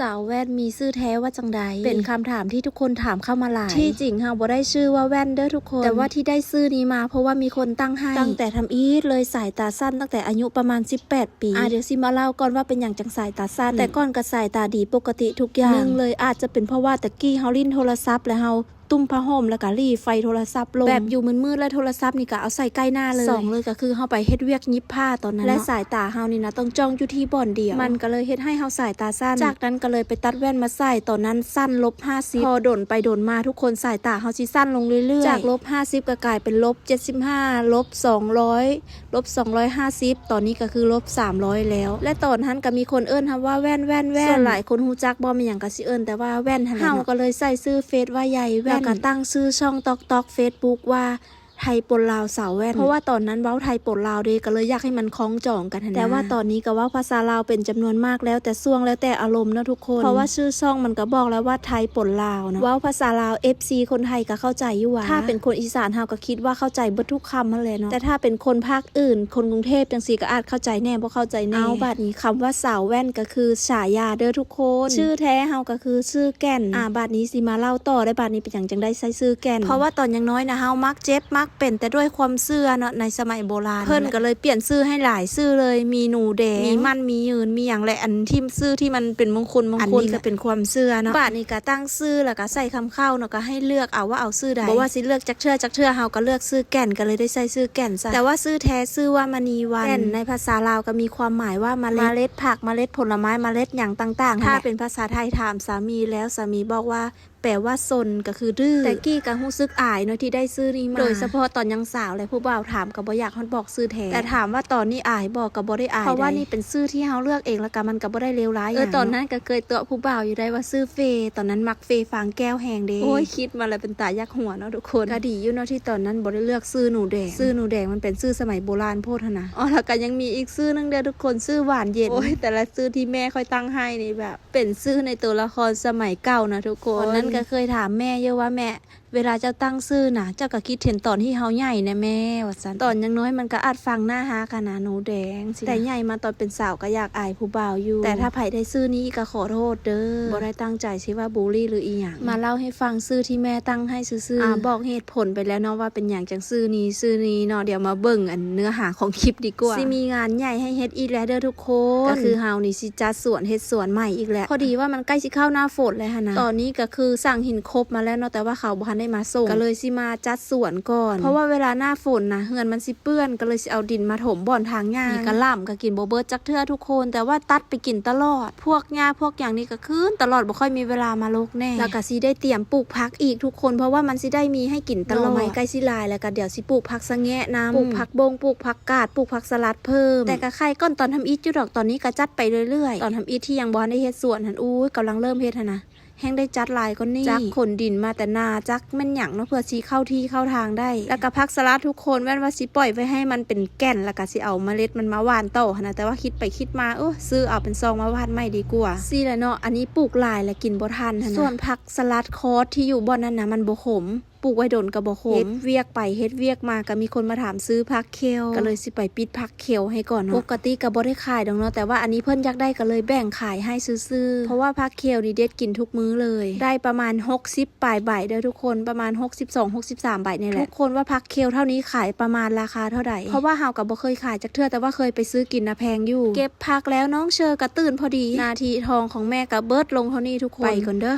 ສາວແວ່ນມີຊື່ແທ້ວ່າຈັ່ງໃດ? ເປັນຄຳຖາມທີ່ທຸກຄົນຖາມເຂົ້າມາຫຼາຍ. ທີ່ຈິງເຮົາບໍ່ໄດ້ຊື່ວ່າແວ່ນເດີທຸກຄົນ, ແຕ່ວ່າທີ່ໄດ້ຊື່ນີ້ມາເພາະວ່າມີຄົນຕັ້ງໃຫ້. ຕັ້ງແຕ່ທຳອິດເລີຍ ສາຍຕາສັ້ນຕັ້ງແຕ່ອາຍຸປະມານສິບແປດປີ. ອາ ດຽວຊິມາເລົ່າກ່ອນວ່າເປັນຫຍັງຈັ່ງສາຍຕາສັ້ນ. ແຕ່ກ່ອນກໍສາຍຕາດີປົກກະຕິທຸກຢ່າງ. ໜຶ່ງເລີຍອາດຈະເປັນເພາະວ່າແຕ່ກີ້ເຮົາຫຼິ້ນໂທລະສັບ ແລ້ວເຮົາ ຕຸ້ມຜ້າຫົ່ມ ແລ້ວກະຫຼີ້ໄຟໂທລະສັບລົງ ແບບຢູ່ມືດໆ ແລ້ວໂທລະສັບນີ້ກະເອົາໃສ່ໃກ້ໜ້າເລີຍ. ສອງເລີຍກະຄືເຮົາໄປເຮັດວຽກຫຍິບຜ້າຕອນນັ້ນເນາະ ແລະ ສາຍຕາເຮົານີ້ນະຕ້ອງຈ້ອງຢູ່ທີ່ບ່ອນດຽວ ມັນກະເລີຍເຮັດໃຫ້ເຮົາສາຍຕາສັ້ນ. ຈາກນັ້ນກະເລີຍໄປຕັດແວ່ນມາໃສ່ ຕອນນັ້ນສັ້ນລົບຫ້າສິບ ພໍດົນໄປດົນມາທຸກຄົນ ສາຍຕາເຮົາຊິສັ້ນລົງເລື້ອຍໆ ຈາກລົບຫ້າສິບກະກາຍເປັນລົບເຈັດສິບຫ້າ ລົບສອງຮ້ອຍ ລົບສອງຮ້ອຍຫ້າສິບ ຕອນນີ້ກະຄືລົບສາມຮ້ອຍແລ້ວ ແລະ ຕອນຫັ້ນກະມີຄົນເອີ້ນເຮົາວ່າແວ່ນ ແວ່ນ ແວ່ນ ສ່ວນຫຼາຍຄົນຮູ້ຈັກບໍ່ແມ່ນຫຍັງກະຊິເອີ້ນແຕ່ວ່າແວ່ນຫັ້ນແຫຼະເນາະ. ເຮົາກະເລີຍໃສ່ຊື່ເຟສວ່າໃຫຍ່ແວ່ນ ແລ້ວກະຕັ້ງຊື່ຊ່ອງຕອກຕອກ ເຟສບຸກ ວ່າໄທປົນລາວສາວແວ່ນ ເພາະວ່າຕອນນັ້ນເວົ້າໄທປົນລາວເດ້ ກະເລີຍຢາກໃຫ້ມັນຄ່ອງຈອງກັນຫັ້ນນະ. ແຕ່ວ່າຕອນນີ້ກະເວົ້າພາສາລາວເປັນຈຳນວນມາກແລ້ວ ແຕ່ຊ່ວງແລ້ວແຕ່ອາລົມເນາະທຸກຄົນ ເພາະວ່າຊື່ຊ່ອງມັນກະບອກແລ້ວວ່າໄທປົນລາວເນາະ ເວົ້າພາສາລາວ ເອັຟຊີ ຄົນໄທກະເຂົ້າໃຈຢູ່ຫວາ ຖ້າເປັນຄົນອີສານເຮົາກະຄິດວ່າເຂົ້າໃຈເບິດທຸກ ຄຳຫັ້ນແຫຼະເນາະ ແຕ່ຖ້າເປັນຄົນພາກອື່ນ ຄົນກຸງເທບຈັ່ງຊີ້ກະອາດເຂົ້າໃຈແດ່ ບໍ່ເຂົ້າໃຈແດ່. ເອົາ ບາດນີ້ຄຳວ່າສາວແວ່ນກະຄືສາຍາເດີທຸກຄົນ ຊື່ແທ້ເຮົາກະຄືຊື່ແກ່ນ. ອາ ບາດນີ້ຊິມາເລົ່າຕໍ່ໄດ້ ບາດນີ້ເປັນຫຍັງຈັ່ງໄດ້ໃຊ້ຊື່ແກ່ນ ເພາະວ່າຕອນຍັງນ້ອຍນະ ເຮົາມັກເຈັບມັກເປັນ ແຕ່ດ້ວຍຄວາມເຊື່ອເນາະ ໃນສະໄໝໂບລານ ເພິ່ນກະເລີຍປ່ຽນຊື່ໃຫ້ຫຼາຍຊື່ເລີຍ ມີໜູແດງ ມີໝັ້ນ ມີຍືນ ມີຫຍັງແຫຼະ ອັນທີ່ຊື່ທີ່ມັນເປັນມຸງຄຸນມຸງຄຸນ ອັນນີ້ກະເປັນຄວາມເຊື່ອເນາະ. ບາດນີ້ກະຕັ້ງຊື່ ແລ້ວກະໃສ່ຄຳເຄົ້າເນາະ ກະໃຫ້ເລືອກເອົາວ່າເອົາຊື່ໃດ ບໍ່ວ່າຊິເລືອກຈັກເທື່ອຈັກເທື່ອ ເຮົາກະເລືອກຊື່ແກ່ນ ກະເລີຍໄດ້ໃສ່ຊື່ແກ່ນຊະ. ແຕ່ວ່າຊື່ແທ້ຊື່ວ່າມະນີວັນ ແກ່ນໃນພາສາລາວກະມີຄວາມໝາຍວ່າມະເລັດ ມະເລັດຜັກ ມະເລັດຜົນລະໄມ້ ມະເລັດຫຍັງຕ່າງໆ ຖ້າເປັນພາສາໄທຖາມສາມີແລ້ວ ສາມີບອກວ່າ ແປວ່າສົນ ກະຄືດື້. ແຕ່ກີ້ກະຮູ້ສຶກອາຍເນາະທີ່ໄດ້ຊື່ນີ້ມາ ໂດຍສະເພາະຕອນຍັງສາວ ແລະ ຜູ້ບ່າວຖາມກະບໍ່ຢາກຮອດບອກຊື່ແທ້ ແຕ່ຖາມວ່າຕອນນີ້ອາຍບໍ່ ກະບໍ່ໄດ້ອາຍ ເພາະວ່ານີ້ເປັນຊື່ທີ່ເຮົາເລືອກເອງ ແລ້ວກະມັນກະບໍ່ໄດ້ເລວຮ້າຍຫຍັງ. ເອີ ຕອນນັ້ນກະເຄີຍຕົວະຜູ້ບ່າວຢູ່ໄດ໋ວ່າຊື່ເຟ ຕອນນັ້ນມັກເຟຟາງແກ້ວແຮງເດ້. ໂອ້ຍ ຄິດມາແລ້ວເປັນຕາຢາກຫົວເນາະທຸກຄົນ ກະດີຢູ່ເນາະທີ່ຕອນນັ້ນບໍ່ໄດ້ເລືອກຊື່ໜູແດງ ຊື່ໜູແດງມັນເປັນຊື່ສະໄໝໂບລານໂພດຫັ້ນນະ. ອໍ ແລ້ວກະຍັງມີອີກຊື່ໜຶ່ງເດີທຸກຄົນ ຊື່ຫວານເຢັນ. ໂອ້ຍ ແຕ່ລະຊື່ທີ່ແມ່ຂ້ອຍຕັ້ງໃຫ້ນີ້ແບບ ເປັນຊື່ໃນໂຕລະຄອນສະໄໝເກົ່ານະທຸກຄົນ. ຕອນນັ້ນກະເຄີຍຖາມແມ່ຢູ່ວ່າ ແມ່ ເວລາເຈົ້າຕັ້ງຊື່ນະ ເຈົ້າກະຄິດເຫັນຕອນທີ່ເຮົາໃຫຍ່ແນ່ແມ່ ວ່າຊັ້ນ. ຕອນຍັງນ້ອຍມັນກະອາດຟັງໜ້າຮັກຫັ້ນນະ ໜູແດງ ແຕ່ໃຫຍ່ມາຕອນເປັນສາວກະຢາກອາຍຜູ້ບ່າວຢູ່. ແຕ່ຖ້າໃຜໄດ້ຊື່ນີ້ກະຂໍໂທດເດີ ບໍ່ໄດ້ຕັ້ງໃຈຊິວ່າບູລີຫຼືອີ່ຫຍັງ. ມາເລົ່າໃຫ້ຟັງຊື່ທີ່ແມ່ຕັ້ງໃຫ້ຊື່ໆ. ອາ ບອກເຫດຜົນໄປແລ້ວເນາະວ່າເປັນຫຍັງຈັ່ງຊື່ນີ້ຊື່ນີ້ເນາະ. ດຽວມາເບິ່ງອັນເນື້ອຫາຂອງຄລິບດີກວ່າ. ຊິມີງານໃຫຍ່ໃຫ້ເຮັດອີກແລ້ວເດີທຸກຄົນ ກະຄືເຮົານີ້ຊິ ຈັດສວນເຮັດສວນໃໝ່ອີກແລ້ວ ພໍດີວ່າມັນໃກ້ຊິເຂົ້າໜ້າຝົນແລ້ວຫັ້ນນະ. ຕອນນີ້ກະຄືສັ່ງຫີນຄົບມາແລ້ວເນາະ ແຕ່ວ່າເຂົາບໍ່ທັນໄດ້ມາສົ່ງ ກະເລີຍຊິມາຈັດສວນກ່ອນ ເພາະວ່າເວລາໜ້າຝົນນະ ເຮືອນມັນຊິເປື້ອນ ກະເລີຍຊິເອົາດິນມາຖົມບ່ອນທາງຍ່າງ. ນີ້ກະຫຼໍ່າກະກິນບໍ່ເບິດຈັກເທື່ອທຸກຄົນ ແຕ່ວ່າຕັດໄປກິນຕະຫຼອດ. ພວກຫຍ້າພວກຫຍັງນີ້ກະຄືນຕະຫຼອດ ບໍ່ຄ່ອຍມີເວລາມາລົກແນ່ ແລ້ວກະຊິໄດ້ຕຽມປູກຜັກອີກທຸກຄົນ ເພາະວ່າມັນຊິໄດ້ມີໃຫ້ກິນຕະຫຼອດ. ໜໍ່ໄມ້ໃກ້ຊິຫຼາຍແລ້ວ ກະດຽວຊິປູກຜັກສະແງະນຳ ປູກຜັກບົ້ງ ປູກຜັກກາດ ປູກຜັກສະຫຼັດເພີ່ມ ແຕ່ກະໄຄກ່ອນຕອນທຳອິດຢູ່ດອກ ຕອນນີ້ກະຈັດໄປເລື້ອຍໆ. ຕອນທຳອິດທີ່ຍັງບໍ່ທັນໄດ້ເຮັດສວນຫັ້ນ ອູ້ຍ ກຳລັງເລີ່ມເຮັດຫັ້ນນະ ແຮ່ງໄດ້ຈັດຫຼາຍກວ່ານີ້ ຈັກຂົນດິນມາແຕ່ນາ ຈັກແມ່ນຫຍັງເນາະ ເພື່ອຊິເຂົ້າທີ່ເຂົ້າທາງໄດ້. ແລ້ວກະຜັກສະຫຼັດທຸກຄົນ ແວ່ນວ່າຊິປ່ອຍໄວ້ໃຫ້ມັນເປັນແກ່ນ ແລ້ວກະຊິເອົາມະເລັດມັນມາຫວ່ານຕໍ່ຫັ້ນນະ ແຕ່ວ່າຄິດໄປຄິດມາ ເອີ ຊື້ເອົາເປັນຊອງມາຫວ່ານໃໝ່ດີກວ່າ. ຊີ້ແຫຼະເນາະ ອັນນີ້ປູກຫຼາຍແລ້ວກິນບໍ່ທັນຫັ້ນນະ. ສ່ວນຜັກສະຫຼັດຄອດທີ່ຢູ່ບ່ອນນັ້ນນະ ມັນບໍ່ຂົມ ປູກໄວ້ດົນກະບໍ່ຂົມ. ເຮັດວຽກໄປເຮັດວຽກມາກະມີຄົນມາຖາມຊື້ຜັກເຂ່ວ ກະເລີຍຊິໄປປິດຜັກເຂ່ວໃຫ້ກ່ອນເນາະ. ປົກກະຕິກະບໍ່ໄດ້ຂາຍດອກເນາະ ແຕ່ວ່າອັນນີ້ເພິ່ນຢາກໄດ້ກະເລີຍແບ່ງຂາຍໃຫ້ຊື່ໆ ເພາະວ່າຜັກເຂ່ວນີ້ເດັດກິນທຸກມື້ເລີຍ. ໄດ້ປະມານຫົກສິບປາຍໃບເດີທຸກຄົນ ປະມານຫົກສິບສອງ ຫົກສິບສາມໃບນີ້ແຫຼະ. ທຸກຄົນວ່າຜັກເຂ່ວເທົ່ານີ້ຂາຍປະມານລາຄາເທົ່າໃດ? ເພາະວ່າເຮົາກະບໍ່ເຄີຍຂາຍຈັກເທື່ອ ແຕ່ວ່າເຄີຍໄປຊື້ກິນນະ ແພງຢູ່. ເກັບຜັກແລ້ວນ້ອງເຊີກະຕື່ນພໍດີ ໜ້າທີ່ທອງຂອງແມ່ກະເບິດລົງເທົ່ານີ້ທຸກຄົນ ໄປກ່ອນເດີ.